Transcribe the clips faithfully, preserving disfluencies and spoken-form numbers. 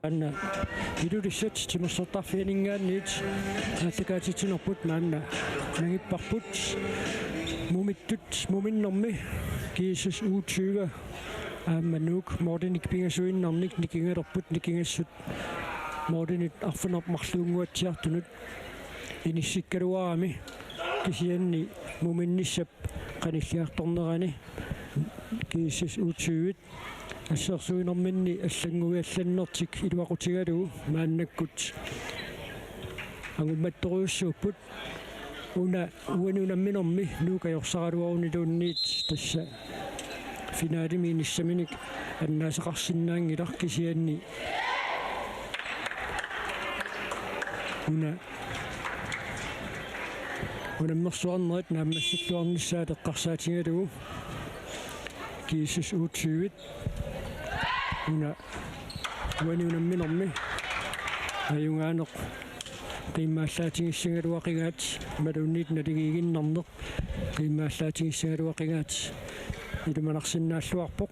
Anna Ilulissat timersortarfianinngaanniit aallakaatitsinerput maanna nangipparput. Mumittut muminnermi G S S U tyve aamma Nuuk Mortenip pingasuinnarnik nikingalerput, nikingassut Mortenip arfineq-marluunnguatsiartunut inissikkaluarami, kisianni muminnissap qanilliartornerani G S S U tyve assersuinerminni allannguiallannertik iluaqutigalugu maannakkut angummattorujussuupput. Una uani unamminermi Nuuk ajorsaraluaruniluunniit tassa finalemi inissaminik annaasaqarsinnaanngilaq, kisianni una unammersuarnerit naammassilluarnissaat eqqarsaatigalugu G S S U tyve una uani unamminermi ajugaaneq qiimmaallaatigissagaluaqigaat, imaluunniit naligiiginnarneq qiimmaallaatigissagaluaqigaat ilimanarsinnaalluarpoq.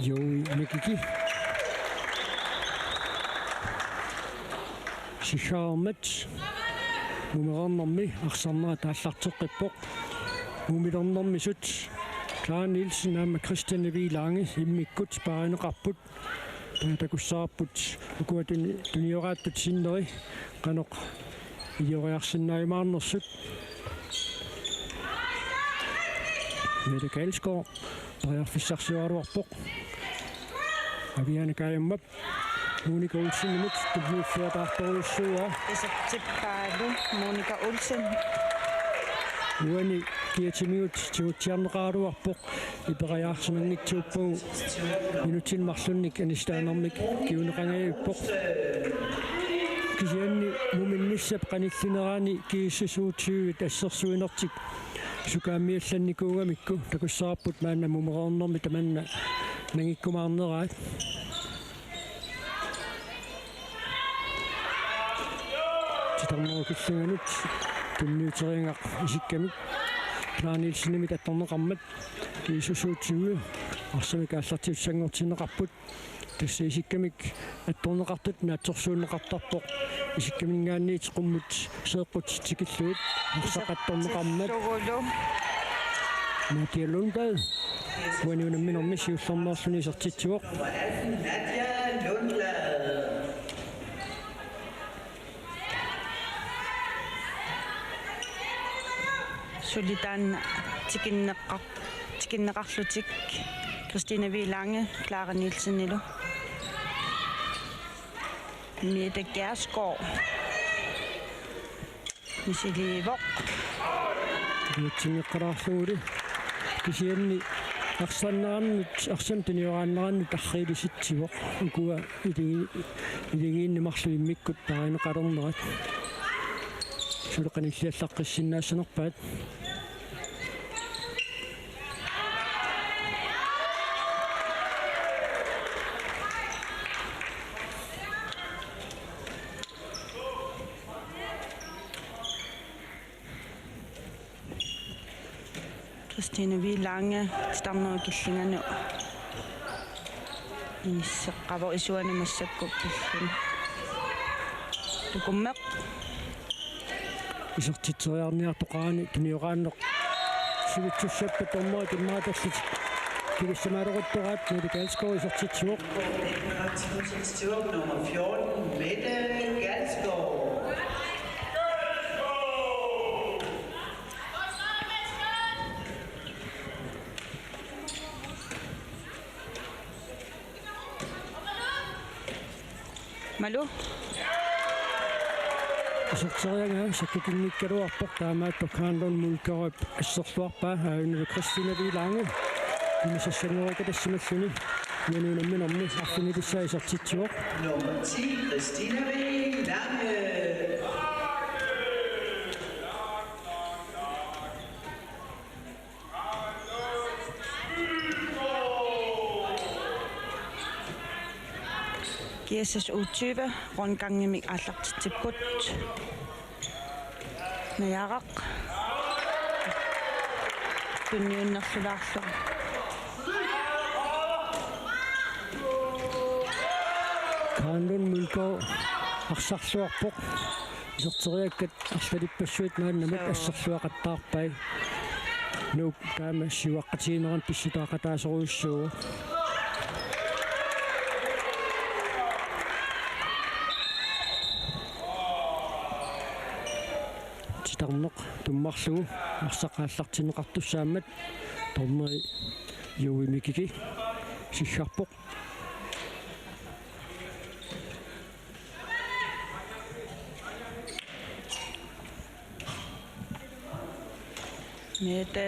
Joey Nikiki. Sissaarmat mumereernermi arsarnerat aallarteqqippoq. Mumilernermisut Clara Nielsen aamma Christian Evi Lange immikkut paarineqarput. Taava takussavarput ukua tuni-, tunioraattut sinneri qanoq ilioriarsinnaajumaarnersut. Mette Kalsgaard periarfissarsioraluarpoq. Aviana Kajamap Monika Olsenimut tulliuffiataartorujussuuaa. Isertippaalu Monika Olsen. Uani kiatimigut tigutsiarneqaraluarpoq. Iperiarsimanngitsuuppagu minutsinik marlunnik anissitaanermik kinguneqangajavippoq. Kisianni muminnissap qanillinerani G S S U tyve assersuinertik sukaammiallannikuugamikku takussavarput maanna mumereernermi tamanna nangikkumaarneraat. Titarnerup killinganut tunniuteriagaq isikkamik Clara Nielsenimit attorneqarmat G S S U tyve arsamik aallartiutissanngortinneqarput. Tassa isikkamik attorneqartut naatsorsuunneqartarpoq. Isikkaminngaanniit qummut seeqqut tikillugit arsaq attorneqarmat. Sugulu. Nadia Lundblad uani unamminermi siullermeerluni isertitsivoq. Nadia Lundblad. Suli taanna tikinneqar-, tikinneqarlutik Christine Wielange Clara Nielsenilu. Mette Gærsgaard. Misiliivoq. Iatsingeqqalaarlugulu. Kisianni arsarneranut, arsaq tunioraanneranut arriilisitsivoq. Ukua iligi-, iligiinni marluk immikkut paarineqalernerat. Suli qanilliallaqqissinnaassanerpaat. Christine Wielange, titarnerup killingani inisseqqavoq, isuani massakkut killini. Tukummeq. Isertitseriarniartoqarani tunioraanneq sivitsussappat dommeri timmaatallit kilissamaaleruttoraat. Mette Gærsgaard isertitsivoq. Nummer fjorten, Mette Gærsgaard. Malu. Iserteriagaa sakkutinngikkaluarpoq, taamaattoq Karen Lund Mulkerøp asserluarpaa, aajuna Christine Wielange. Inisassanngorikka tassimalluni uani unamminermi arfinilissaa isertitsivoq. Nummer ti, Christine Wielange. G S S U tyve rundgangimik aallartitsipput. Najaaraq. Tunniunnerlulaarlugu. Karen Lund Mølgaard arsarluarpoq. Iserteriakkat arlalippassuit maannamut Suu. Assarluaqattaarpai. Nuuk taama siuaqqatigiinneranut pissutaaqataasorujussuuvoq. Titarneq tummarlugu arsaq aallartinneqartussaammat dommeri Joey Mikiki siggarpoq. Mette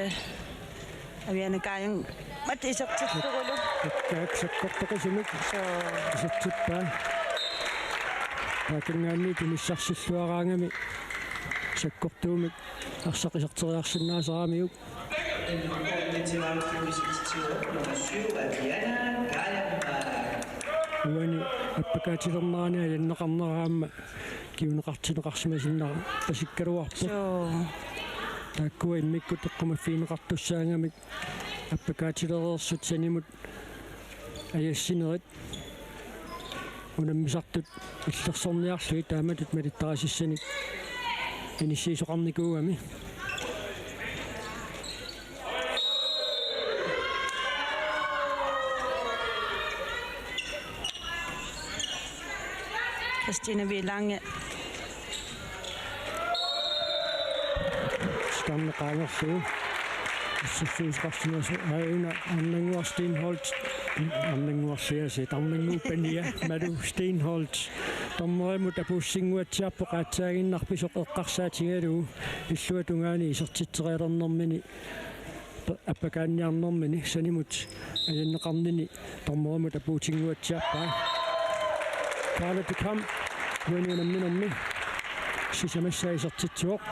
Aviana Kajan mat isertillugulu. Ikkaak sakkortoqisumik. Suu. Isertippaa. Taakanngaanniit tunissarsilluaraangami sakkortuumik arsaq iserteriarsinnaasaramiuk. Den nuværende til vej nummer syv, Aviana Kajan. Uani appakaatilernerani ajanneqarnera aamma kinguneqartinneqarsimasinnaappoq. Suu. Taakkua immikkut eqqumaffigineqartussaagamik appakaatilereersut sanimut ajassinerit unammisartut illersorniarlugit taamatut malittarisassarnik inissiisoqarnikuugami. Christine Wielange. Titarneq qaangerlugu. Assersuusoqarsimasoq aajuna Arnannguaq Steenholdt. Arnannguarsiaasiit Arnannguup Pania Malu Steenholdt. Dommerimut apuussinnguatsiarpoq aatsaaginnaq pisoq eqqarsaatigalugu illuatungaani isertitserialernermini appakaanniarnermini sanimut ajanneqarnini dommerimut apuutinnguatsiarpaa. Karla de Kamp uani unamminermi sisamassaa isertitsivoq.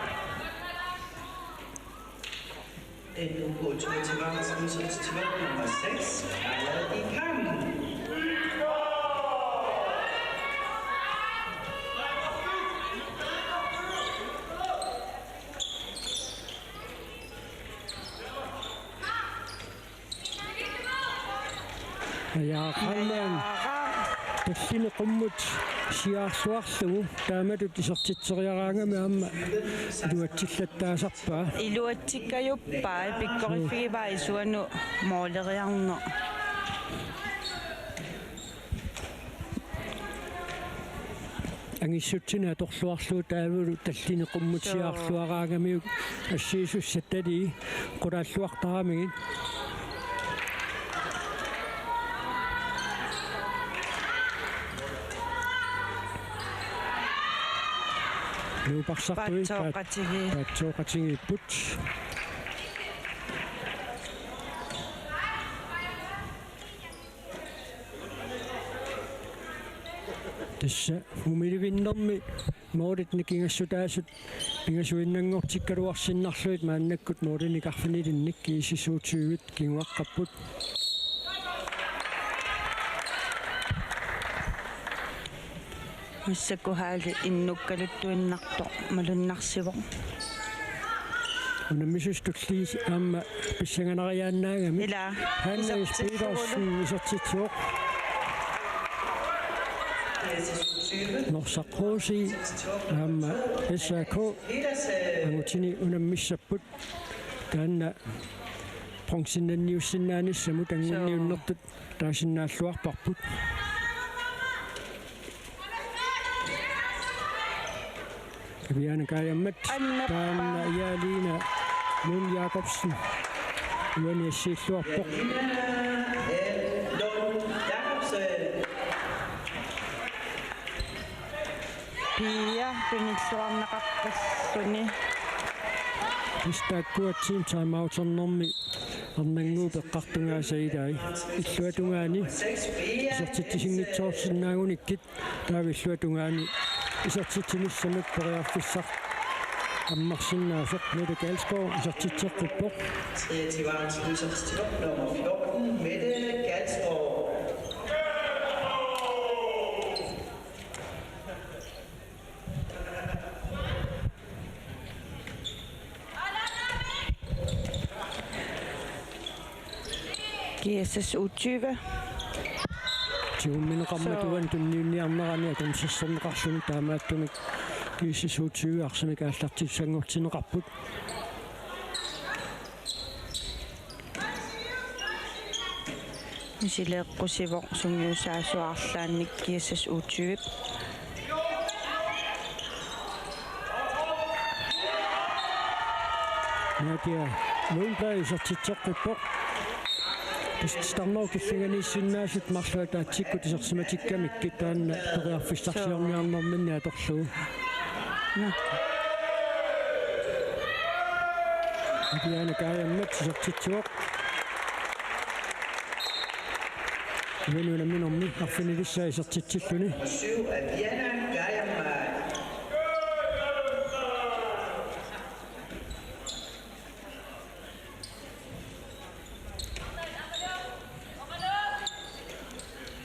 Den nu går tur til vej, som så til nummer seks, Karla de Kamp. Ja, Grønland. Tallini qummut siaarluarlugu taamatut isertitseriaraangami aamma iluatsillattaasarpaa. Iluatsikkajuppaa pikkoriffigivaa isuanut mooleriarneq. Angissutsineq atorluarlugu taavalu tallini qummut Suu. Siaarluaraangamiuk assiisussat talii qulaalluartaramigit. Nuuparsartuit paat-, paatsooqatigi-, paatsooqatigiipput. Tassa umiluinnarmi målit nikingassutaasut pingasuinnanngortikkaluarsinnarlugit maannakkut målinik arfinilinnik G S S U tyve kinguaqqapput. Massakkut haali innukkaluttuinnartoq malunnarsivoq. Unammisut tulliit aamma pissanganariaannaagami. Ila. Hannes isertittuuvoq. Petersen isertitsivoq. Norsaq H C aamma S A K angutini unammissapput. Taanna bronzenniussinnaanissamut anguniunnertut taasinnaalluarparput. Aviana Kajammat. Anna. Taanna Ialina Lund Jakobsen. Uani assiilluarpoq. Lund Jakobsen. Pia tunilluarneqarpalluni. Tassa taakkua team timeouternermi Arnannguup eqqartugaasa ilai. Illuatungaani isertitsisinngitsoorsinnaagunikkit taava illuatungaani isertitsinissamut periarfissaq ammarsinnaasoq Mette Galsgaard isertitseqqippoq. Tredje til vej til isertitseq nummer fjorten, Mette Galsgaard. G S S U tyve. Tigummineqarmat. Suu. Uani tunniunniarnerani akunsersorneqarluni, taamaattumik G S S U tyve arsamik aallartissanngortinneqarput. Misileeqqusivoq sungiusaasuarlaannik G S S U tyve. Nadia Lundblad isertitseqqippoq. Tassa titarnerup killinganiissinnaasut marluk ataatsikkut isersimatikkamikkit, taanna periarfissarsiorniarnerminni atorlugu. Nå. Adiana Kajammat isertitsivoq. Uani unamminermi arfinilissaa isertitsilluni. Syv, Adiana Kajammat.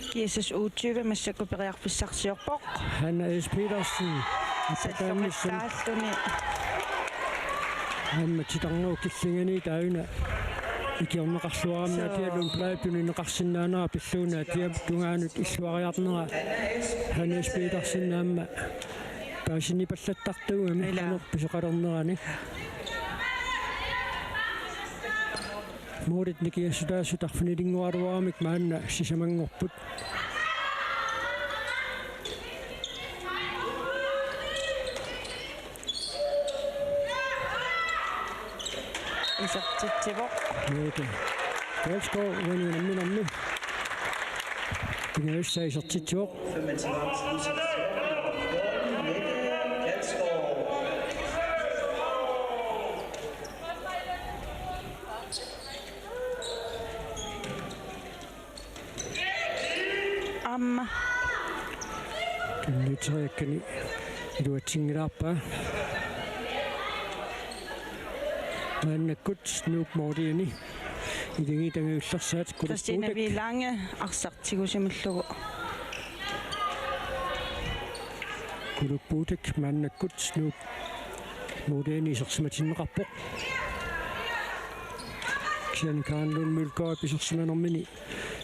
G S S U tyve massakkut periarfissarsiorpoq. Hanna S. Petersen. Salloqittaalluni. Aamma titarnerup killinganiit aajuna ikiorneqarluarami. Suu. Nadia Lundblad tunineqarsinnaanera pillugu Nadiap tungaanut illuariarnera Hanna S. Petersen aamma paasinipallattartuugami. Ila. Qanoq pisoqalernerani. Målit nikingassutaasut arfinilinnguaruaramik maanna sisamanngorput. Isertitsivoq. Mette Dalsgaard uani unamminermi pingajussaa isertitsivoq. Aamma. Tunniuteriakkani iluatsinngilaarpaa. Maannakkut Nuup måliani ilagiit angajullersaat Christina Kuluppuutak. Vilange arsaq tigusimallugu. Kuluppuutak maannakkut Nuup måliani isersimatinneqarpoq. Kisianni Karen Lund Mølgaard isersimanermini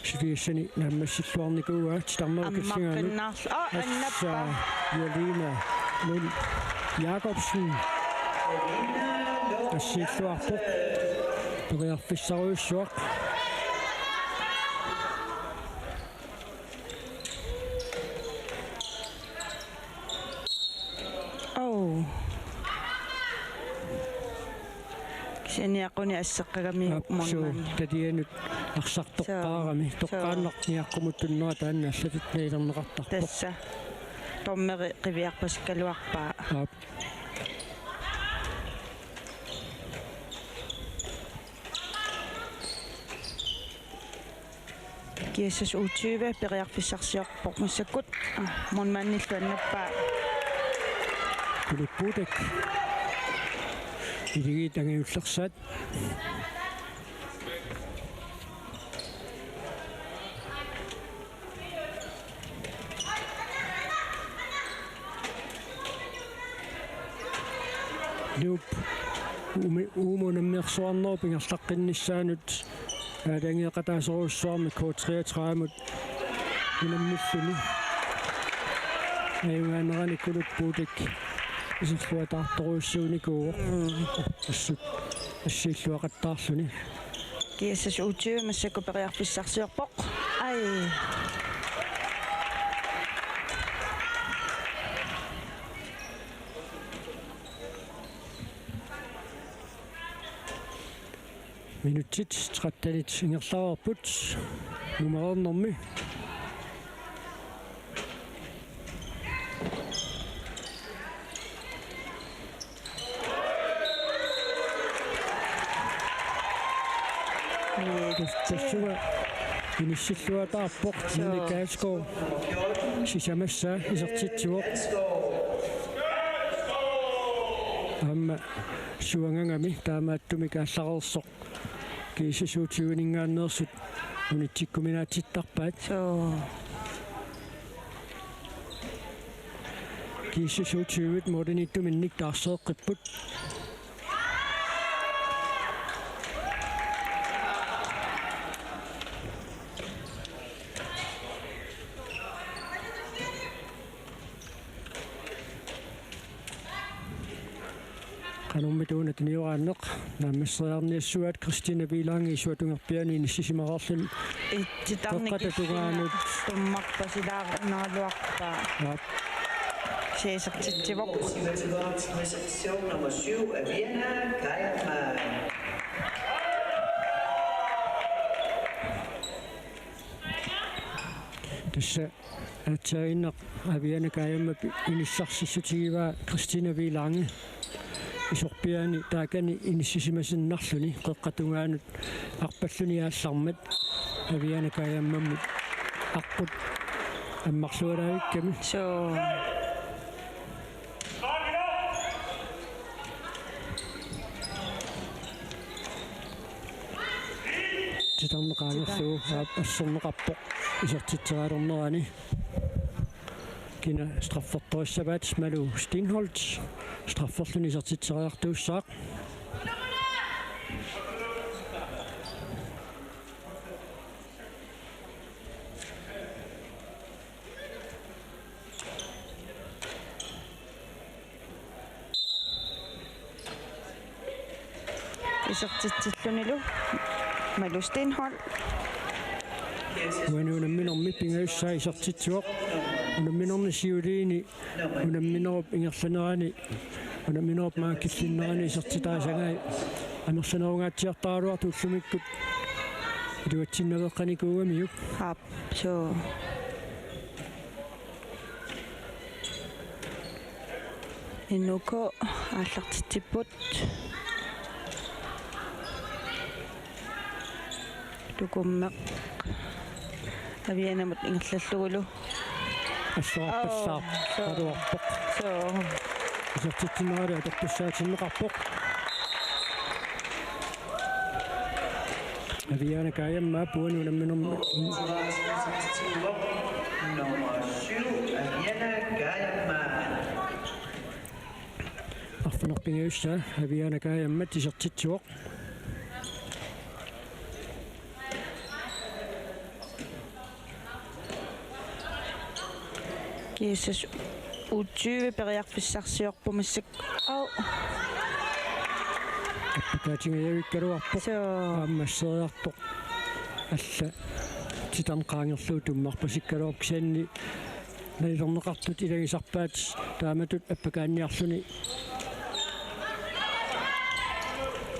siviassani naammassilluarnikuuaa, titarnerup killingaanut. Ammaqqinnaarlu-, aa, annappaa. Tassa Jelena Lund Jakobsen assiilluarpoq. Periarfissarujussuaq. Au. Kisianni aquni asseqqagamiuk. Aap, suu, målmandi. Tatianut arsaq toqqaarami. Suu. Toqqaannaq niaqqumut tunnera taanna allatut nalilerneqartarpoq. Tassa. Dommeri qiviarpasikkaluarpaa. Aap. G S S U tyve periarfissarsiorpoq massakkut. Ah, målmandillu annappaa. Kuluppuutak. Ilagiit angajullersaat. Nuup uumi-, uumup unammersuarnerup ingerlaqqinnissaanut aalajangeeqataasorujussuarmik K treogtredive-mut unammilluni. Ajugaanerani Kuluppuutak iserluataartorujussuunikuuvoq. Mm. Assut assiilluaqattaarluni. G S S U tyve massakkut periarfissarsiorpoq. Ai. Minutsit trettenit ingerlareerput. Nummerernermi. Tassunga inissilluataarpoq. Suu. Nini Kaasko sisamassaa isertitsivoq. Aamma suangagami taamaattumik aallareersoq G S S U tyve-ninngaanneersut unitsikkuminaatsittarpaat. Suu. G S S U tyve-t målimiittuminnik taarseeqqipput. Qanormita una tunioraanneq, naammasseriarniassuaat Christina Wielange isuatungerpiani inissisimaqarluni. Titarnerup qeqqata tungaanut. Tummarpasilaarunaraluarpaa. Aap. Isertitsivoq. Reception nummer syv, Aviana Kajama. Tassa aatsaaginnaq Aviana Kajamap inissarsissutigivaa Christina Wielange. Isorpiaani taakani inissisimasinnarluni qeqqata tungaanut arpalluni aallarmat Aviana Kajamamut aqqut ammarlualaavikkami. Suu. Titarneq qaangerlugu, aap, asserneqarpoq isertitseriarnerani. Kina straffertorissavaat? Malu Steenholdt. Strafferluni isertitseriartuussaaq. Isertitsillunilu Malu Steenholdt. Uani unamminermi pingajussaa isertitsivoq. Unamminerni siuliini unamminerup ingerlanerani, unamminerup maanga killinnerani isertitaasagai amerlanerungaatsiartaraluartoq ullumikkut iluatsinnaveeqqanikuugamiuk. Aap, suu. N U K aallartitsipput. Tukummeq Avianamut ingerlallugulu. Assorarpallaaq. Oo, suu. Qaluarpoq. Suu. Isertitsineralu atortussaatinneqarpoq. Aviana Kajama uani unamminermi. Nummer syv, Aviana Kajama. Arfineq-pingajussaa Aviana Kajama isertitsivoq. G S S U tyve periarfissarsiorpoq massakkut. Au. Appakaatingajavikkaluarpoq. Suu. Aamma asseriartoq. Alla titarneq qaangerlugu tummarpasikkaluarpoq, kisianni nalilerneqartut ilagisarpaat taamatut appakaanniarluni.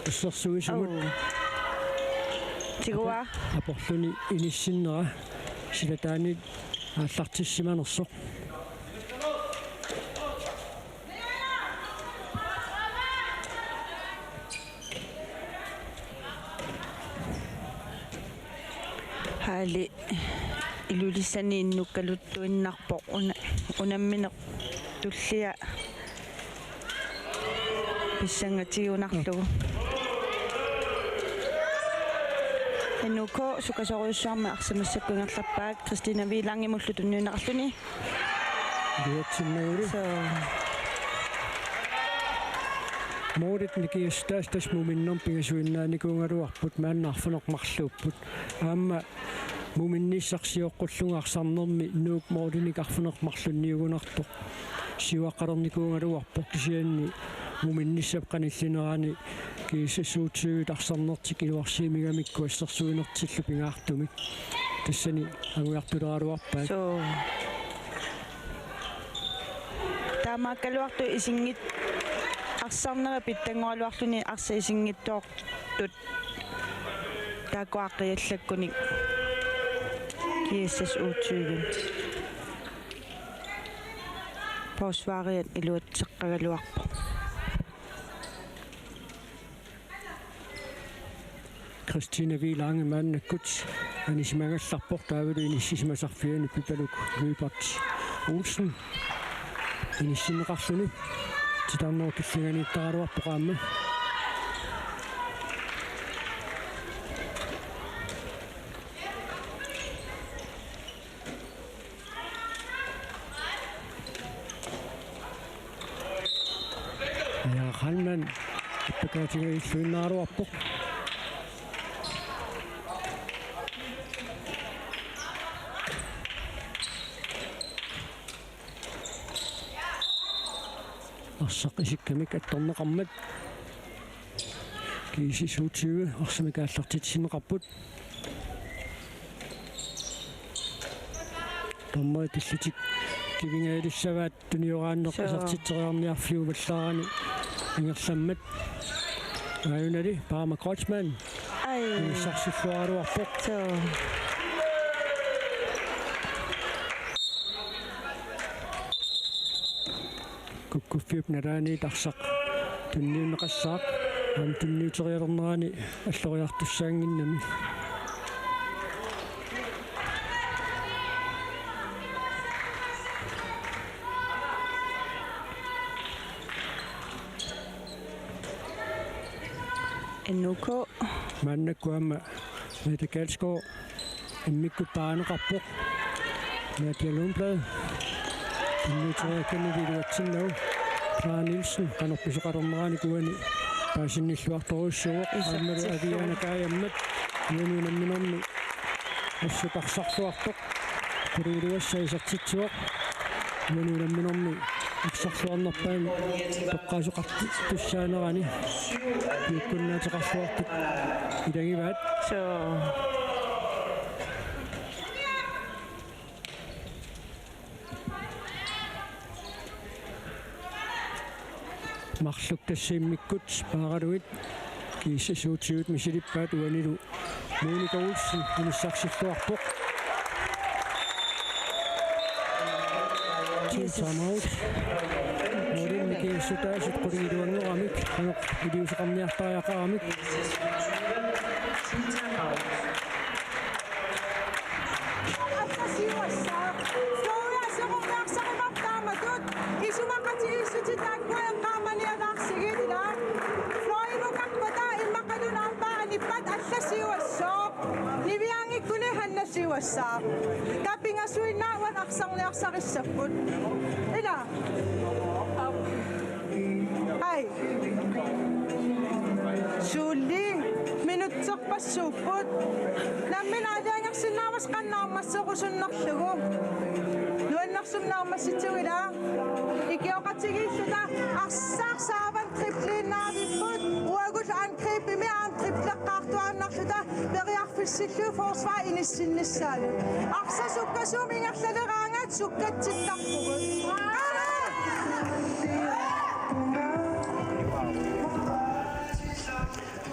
Assersuisumut. Au. Tiguaa. Aporluni inissinnera silataanit aallartissimanersoq. Halli Ilulissani innukkaluttuinnarpoq una-, unammineq tullia pissangatigunarlugu. N U K sukasorujussuarmik arsamik massakkut ingerlappaat Christina Wielangemullu tunniunneqarluni. Iluatsinnagulu. Suu. Målit nikingassutaat tassa muminnermi pingasuinnaanikuugaluarput, maanna arfineq-marluupput. Aamma muminnissaq sioqqullugu arsarnermi Nuuk målinik arfineq-marlunniugunartoq siuaqqalernikuugaluarpoq, kisianni muminnissap qanillinerani G S S U tyve arsarnertik iluarsiimigamikku assersuinertillu pingaartumik tassani angujartuleraluarpaat. Suu. Taamaakkaluartoq isinngit-, arsarnera pitsanngoraluarluni arsaq isinngitsoortut taakku aaqqiallakkunik G S S U tyve. Forsvariat iluatseqqagaluarpoq. Christina Wielange maannakkut anisimagallarpoq taavalu inissisimasarfiani Pipaluk Lyberth Olsen inissinneqarluni. Titarnerup killinganiittaraluarpoq aamma. Ja, Hallmann appakaatigilluinnaraluarpoq. Arsaq isikkamik attorneqarmat G S S U tyve arsamik aallartitsineqarput. Dommeri tillutik kivingaalissavaat tunioraanneq. Suu. Isertitseriarniarfiup allaarani ingerlammat. Aajunali Paama Kreutzmann. Ai. Inissarsilluaraluarpoq. Suu. Kukkuffiup nalaani arsaq tunniunneqassaaq, aamma tunniuterialernerani alloriartussaannginnami. N U K. Maannakkut aamma Mette Kalsgaard immikkut paarineqarpoq. Nadia Lundblad. Tunniuteriakkannili iluatsinnagu. Clara Nielsen, qanoq pisoqalernerani uani paasinilluartorujussuuvoq. Aammalu Aviana Kajammat. Uani unamminermi assut arsarluartoq. Qulingiluassaq isertitsivoq. Uani unamminermi arsarluarnerpaani toqqaasoqartussaanerani piukkunnaateqarluartut ilagivaat. Suu. Marluk tassa immikkut paaralugit G S S U tyve-t misilippaat uanilu Monika Olsen inissarsilluarpoq. Timeout. Målimik kiissutaasut qulingiluanngoramik, qanoq iliuuseqarniartariaqaramik. Floriup aqqarpataa immaqaluunniit aappaa anippat alla siuassooq. Niviangikkuni Hanna siuassaaq. Taava pingasuinnaat arsarniarsarissapput. Ila. Ai. Suulli minutserpassuupput. Nammineq aalajangersinnaavasi qanoq naammasserusunnerlugu. Nuannersumik naammassitsigu, ila. Ikioqatigiilluta arsaq saavanut tripliinnaavipput. Uagut angribimi aamma tripleqqaartuaannarluta periarfissillugu forsvar inissinnissaanut. Arsaq sukkasuumik ingerlaleraangat sukkatsittarpugut.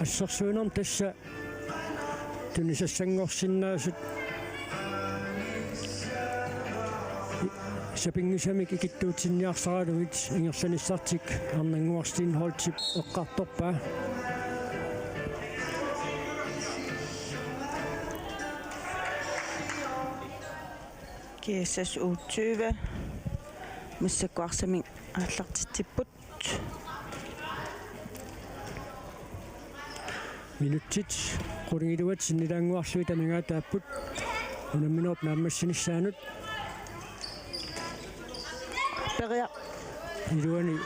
Assersuinermi tassa tunisassanngorsinnaasut sapinngisamik ikittuutsinniarsaralugit ingerlanissartik Arnannguaq Steenholdtip eqqartorpaa. G S S U tyve massakkut arsamik aallartitsipput. Minutsit qulingiluat sinnilaannguarlugit amigaataapput. Unamminerup naammassinissaanut. Peria. Iluani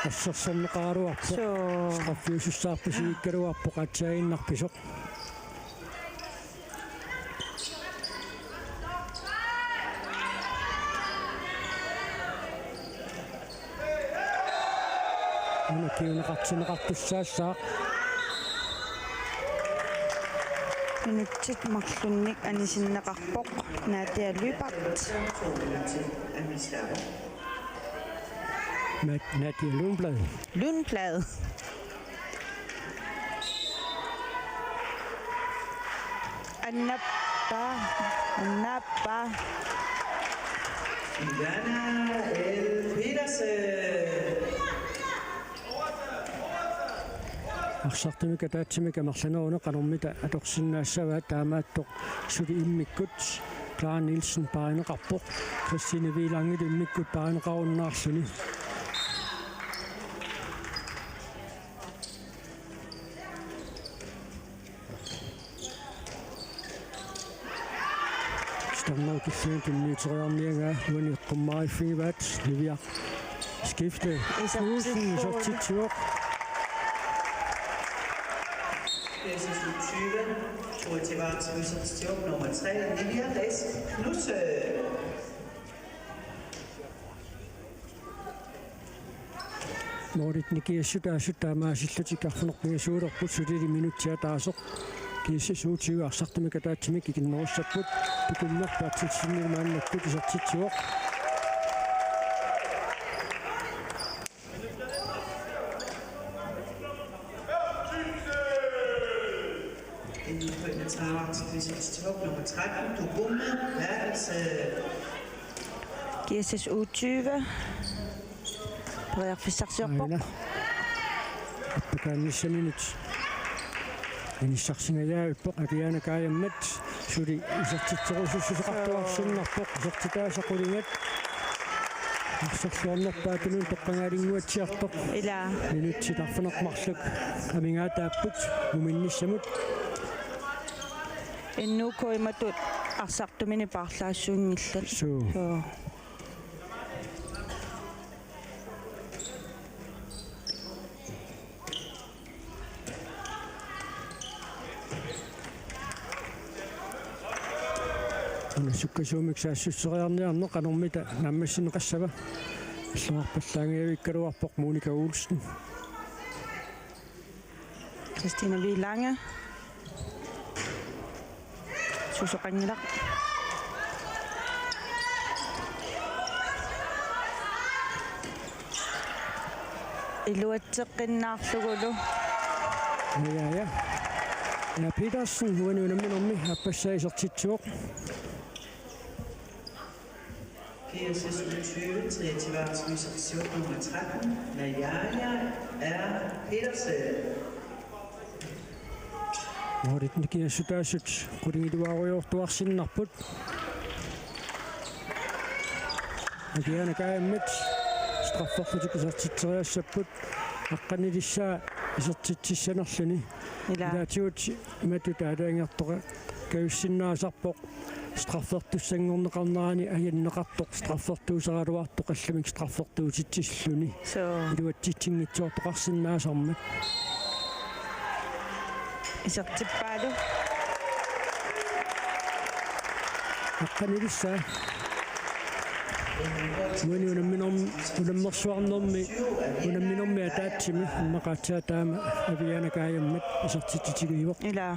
assersorneqaraluarpoq. Suu. Straffiusussaarput, sivikkaluarpoq, aatsaannarpisoq. Una kiuneqartinneqartussaassaaq. Minutsit marlunnik anisinneqarpoq Nadia Lyberth. Nat-, Nadia Lundblad. Lundblad. Annappa, annappa. Ivana L. Petersen. Arsartumik ataatsimik amerlaneruneq qanormita atorsinnaassavaat, taamaattoq suli immikkut Clara Nielsen paarineqarpoq, Christine Wielandilu immikkut paarineqarunnaarluni. Sitarnau killingani tunniuteriarniagaa uani eqqummaariffigivaat, Niviaq Skifte. Isertitsivoq. Isertitsivoq. P S S U tyve, Thor Tivartsen, isertitsivoq, nummer tre, Niviaq S. Knudsen. Målitnik kiassutaasut taamaasillutik arfineq-pingasuulerput, sulili minutsit ataaseq. G S S U tyve arsartumik ataatsimik ikinnerussapput. Tukummerpaatsilsinni maannakkut isertitsivoq. Nummer tretten, Dubumme Berthelsen. G S S U tyve. Periarfissarsiorpoq. Aana. Appakaannissaminut inissarsingajaavippoq, Akiaana Kajammat suli isertitserusussuseqartuarsinnarpoq, isertitaasa qulingat. Arsarluarnerpaatut toqqagaalinnguatsiartoq. Ilaa. Minutsit arfineq-marluk amigaataapput muminnissamut. N U K imatut arsartumini paarlaassuunngillat. Suu. Suu. Una sukkasuumik saassusseriarniarneq qanormita naammassineqassava? Illuarpallaangajavikkaluarpoq Monika Olsen. Christina Vilange. Susoqanngilaq. Iluatseqqinnaarlugulu. Ja, ja, ja. Ja, Petersen, uani unamminermi, aappassaa isertitsivoq. P S S U tyve, treogtyve, nummer tretten, Najaja R. Petersen. Målitnik kiassutaasut qulingiluaarujoortuarsinnarput. Akiaana Kajammat strafferlutik isertitseriassapput. Aqqanilissaa isertitsissanerluni. Ilaa. Ilaatigut imatut aalajangertoqakajussinnaasarpoq. Straffertussanngorneqarnerani ajanneqartoq, straffertuusaraluartoq allamik straffertuutitsilluni. Suu. Iluatsitsinngitsoortoqarsinnaasarmat. Isertippaalu. Aqqanilissaa. Uani unamminerm-, unammersuarnermi, unamminermi ataatsimi, immaqa aatsaat taama Aviana Kajammat isertitsitigivoq. Ilaa.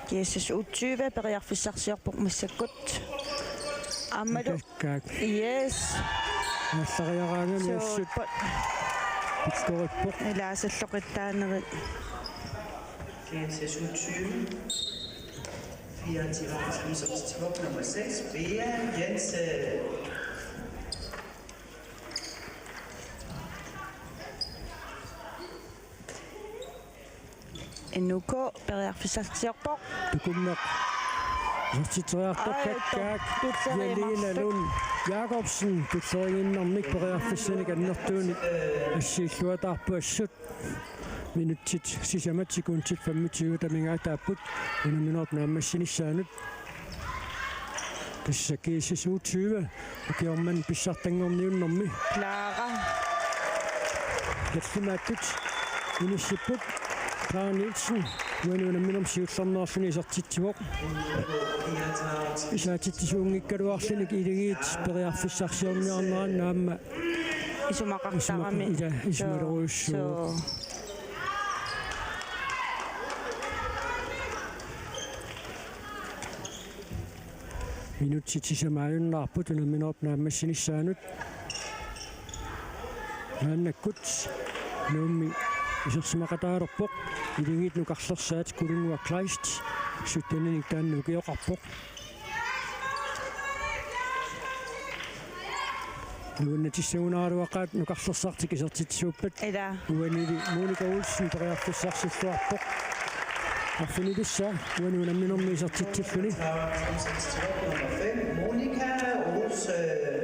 G S S U tyve periarfissarsiorpoq massakkut. Aammalu. Kakkaak. Yes. Aallariaraangami assut. Suuppat. Pikkorippoq. Ilaa salloqittaanerit. G S S U tyve. Fireogtyve, nummer seks, Bea Jensen. N U K periarfissarsiorpoq. Tukummeq. Isertitseriartoq. Ai, kakkaak. Tulleriiamarluni. Jelena Lund Jakobsen tulleriinnarmik periarfissanik annertuunik assiilluataarput assut. Minutsit sisamat sekundit femogtyve amigaataapput unamminerup naammassinissaanut. Tassa G S S U tyve. Ukioq manna pissartanngorniunnermi. Clara. Tallimaattut inissipput. Clara Nielsen. Uani unamminermi siullermeerluni isertitsivoq. Isaatitsisuunngikkaluarluni Akuleriit periarfissarsiorniarneranni aamma. Isumaqartarami. Isuma-, ila, isumalerujussuuvoq. Suu. Minutsit sisamat ajunnaarput unamminerup naammassinissaanut. Maannakkut Nuummi isersimaqataalerpoq. Akuleriit nukarlersaat Kulunnguaq Kleist syttenik taanna ukioqarpoq. Nuannatissagunaraluaqaat nukarlersartik isertitsisuuppat. Ila. Uanili Monika Olsen periarfissarsilluarpoq. Arfinilissaa uani unamminermi isertitsilluni. Monika Olsen.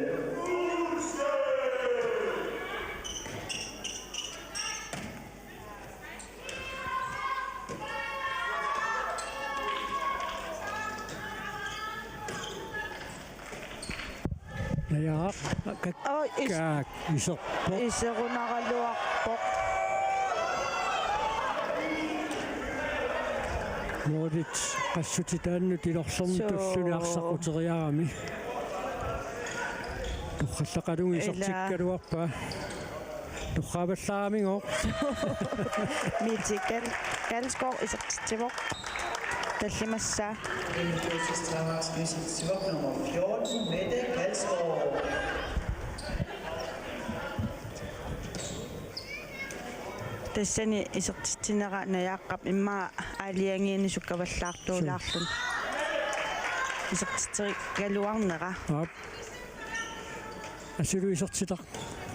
Najaaq, kak-, Aa, is-, kaak, iserpoq. Iserunaraluarpoq. Målit qassutitaannut ilorlermut Suu. Tulluni arsaquteriarami. Torrallaqalugu isertikkaluarpaa. Torraavallaaramigoq. Mette Gal-, Galsgaard isertitsivoq. Tallimassaa. Nummer fjorten, Mette Galsgaard. Tassani isertitsinera Najaaqqap immaqa aalajangiini sukkavallaartuulaarluni. Isertitserigaluarnera. Aap. Asulu isertitaq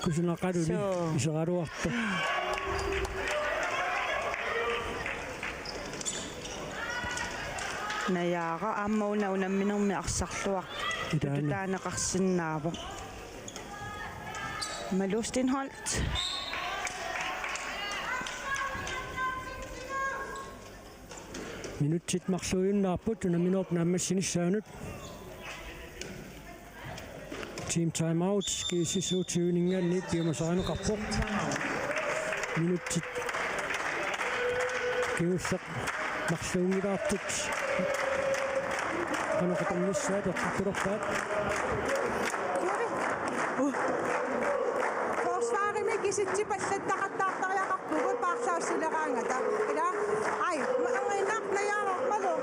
kusanaqaluni. Suu. Iseraluartoq. Najaaraq aamma una unamminermi arsarluartoq. Ilaana. Tututaaneqarsinnaavoq. Malou Steenholdt. Minutsit marluujunnaarput unamminerup naammassinissaanut. Team timeout, G S S U tyve-ninngaanniit piumasarineqarpoq. Minutsit kingulleq marluunngilaartut. Qanoq qitornissaat eqqartulerpaat. Forsvarimi kisitsit pallattaqattaartariaqarpugut paarlaassuleraangata. Ila, ai, ma-, anginnaq Najaaraq Malou.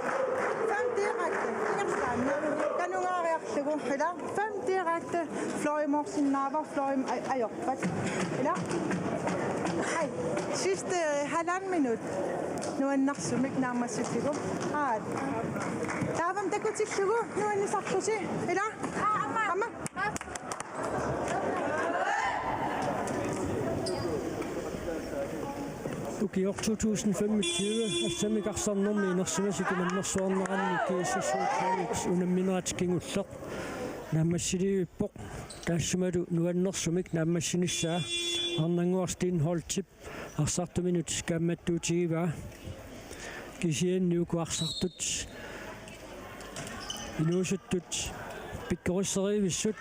Fem direkte. Ingerlaannaq. Kanugaariarlugu. Ila, fem direkte. Fløjimorsinnaavoq, fløjim aj-, ajorpat. Ila. Ai, sidste halvanden minut. Nuannersumik naammassissuugut. Aat. Taavami takutillugu nuannisarlusi. Ila. Aamma. Ukioq to tusind femogtyve assammik arsarnermi inersimasutut unammersuarneranni G S S U unamminerat kingulleq naammassiliivippoq. Taassumalu nuannersumik naammassinissaa Arnannguaq Steenholdtip arsartuminut kaammattuutigivaa. Kisianni uku arsartut inuusuttut pikkorisseriivissut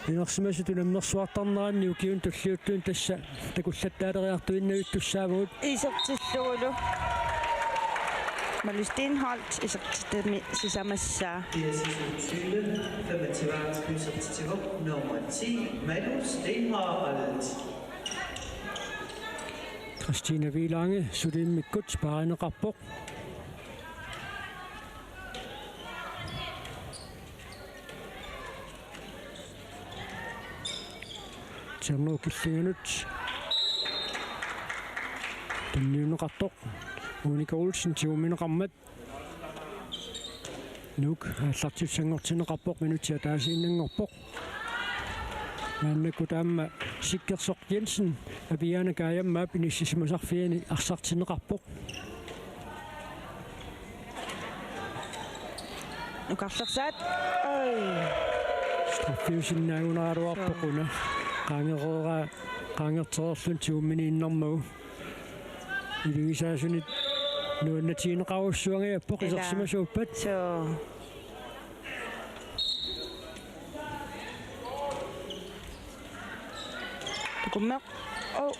inersimasutut unammersuartarneranni ukiuni tulliuttuni tassa takullattaaleriartuinnavittussaavagut. Isertillugulu. Malou Steenholdt isertitami sisamassaa. G S S U tyve, femogtyve, isertitsivoq nummer ti, Malou Steenholdt. Christina Wielange suli immikkut paarineqarpoq. Tjerno Killinganut tunniunneqartoq. Monika Olsen tigummineqarmat. Nuuk aallartittussanngortinneqarpoq, minutsit ataasiinnanngorpoq. Maannakkut aamma Sikkersoq Jensen Aviana Kajammaap inissisimasarfiani arsartinneqarpoq. Nukarlersaat. Oj. Straffiusinnaagunaraluarpoq una. Qaangereeraa, qaangertereerluni tigumminiinnarmagu. Iligisaasunit nuannatigineqarujussuanngilaq. Ila. Isersimasuuppat. Suu. Takummeq. Oh.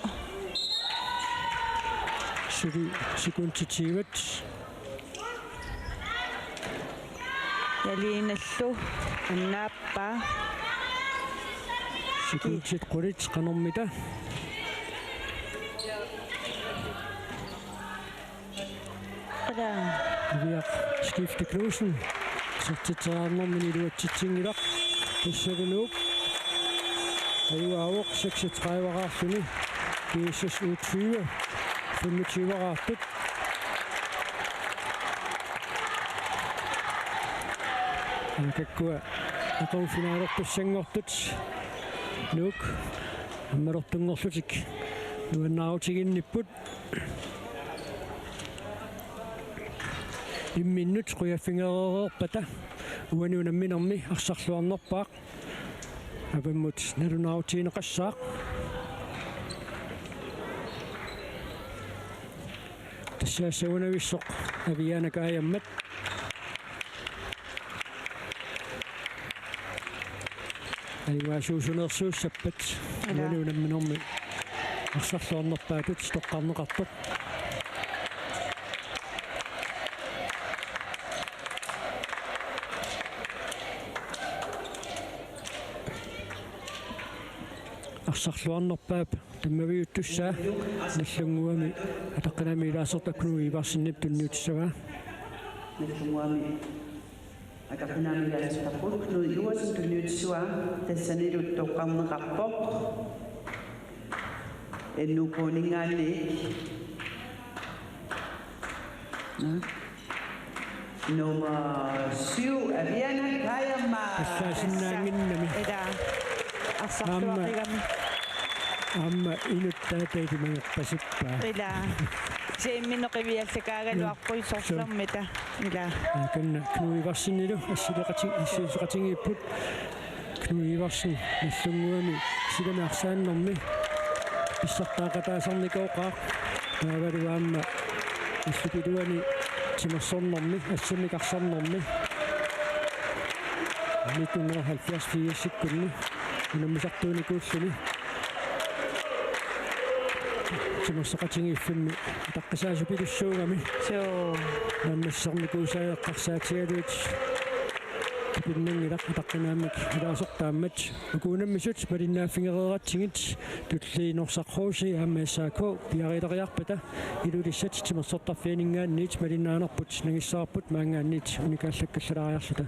Suli sekundit tyvet. Jaliinallu annaappaa. Sekundit qulit qanormita. Ala. Iviaq Skifte Knudsen. Isertitseriarnermini iluatsitsinngilaq. Tassalu Nuuk. Ajugaavoq seksogtredive-raarluni. G S S U tyve femogtyve-raartut. Aamma taakkua aqagu finalertussanngortut. Nuuk. Ammalortunngorlutik. Nuannaarutiginnipput. Imminnut qujaffigereerpata uani unamminermi arsarluarnerpaaq. Avammut nalunaarutigineqassaaq. Tassa assagunavissoq Aviana Kajammat. Ajugaasuusuneersuussappat. Ala. Uani unamminermi arsarluarnerpaatut toqqarneqartoq. arsarluarnerpaap tammaviuttussaa Nagdlunguami ataqqinaammik ilaasortaq Knud Iversenip tunniutissavaa. Nagdlunguami ataqqinaammik ilaasortarput Knud Iversen tunniutissavaa, tassanilu toqqarneqarpoq N U K-ninngaanniit. Nummer syv, Aviana Kajermaa. Assaasinnaannginnami. Ila. Arsarluaqigami. Aamma inuttaata ilimagerpasippaa. Ila. Siimminut qiviallakaagaluarput. Joo. Sorlermita. Ila. Aa, taanna Knud Iversenilu assileqatin-, assileqatigiipput. Knud Iversen Nagdlunguami silami arsaannermi pissartaaqataasarnikooqaaq. Taavalu aamma ullup iluani timersornermi, assammik arsarnermi nitten hundrede og halvfjerds firsikkunni unammisartuunikuulluni timersoqatigiiffimmi ataqqisaasupilussuugami. Suu. Naammassisarnikuusai eqqarsaatigalugit tupinnanngilaq ataqqinaammik ilaasortaammat. Uku unammisut malinnaaffigereeratsigit, Tulliit Norsaq H C aamma S A K piareeriarpata Ilulissat timersortarfianinngaanniit malinnaanerput nangissavarput maanngaanniit unikaallakkallalaariarluta.